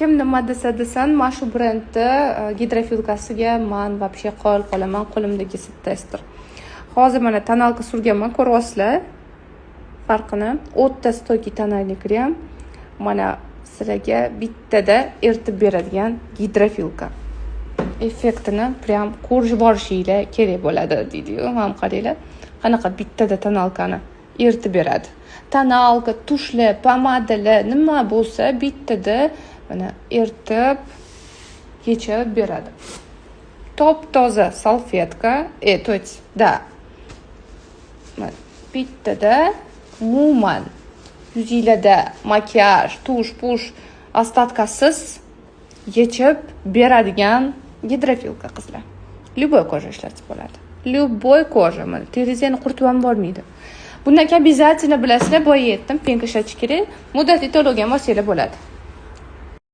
Kim nima desa desin, mana shu brendni гидрофилка siga man вообще qoyil qolaman. Qo'limdagisi tester. Hozir mana тоналка surganman, ko'ryapsizlar farqini. O'ta стойкий тональный krem. Mana sizlarga bittada eritib beradigan гидрофилка effektini прям ko'rib borishinglar kerak bo'ladi deydiyu. Mana qaranglar, qanaqa bittada тоналка ni eritib beradi. Тоналка, тушь lar, pomadalar, nima bo'lsa, bittada mana eritib, yechib beradi. Top toza salfetka, то есть да, bittada umuman yuzinglarda makiyaj, тушь push остатка siz yechib beradigan гидрофилка. Qizlar, любой кожа ishlatsa bo'ladi, любой кожа. Mana terizani quritib ham bormaydi. Bundan keyin обязательно, bilasizlar, boya aytdim, пенка ishlatish kerak. Muddatli to'lovga ham olsanglar bo'ladi.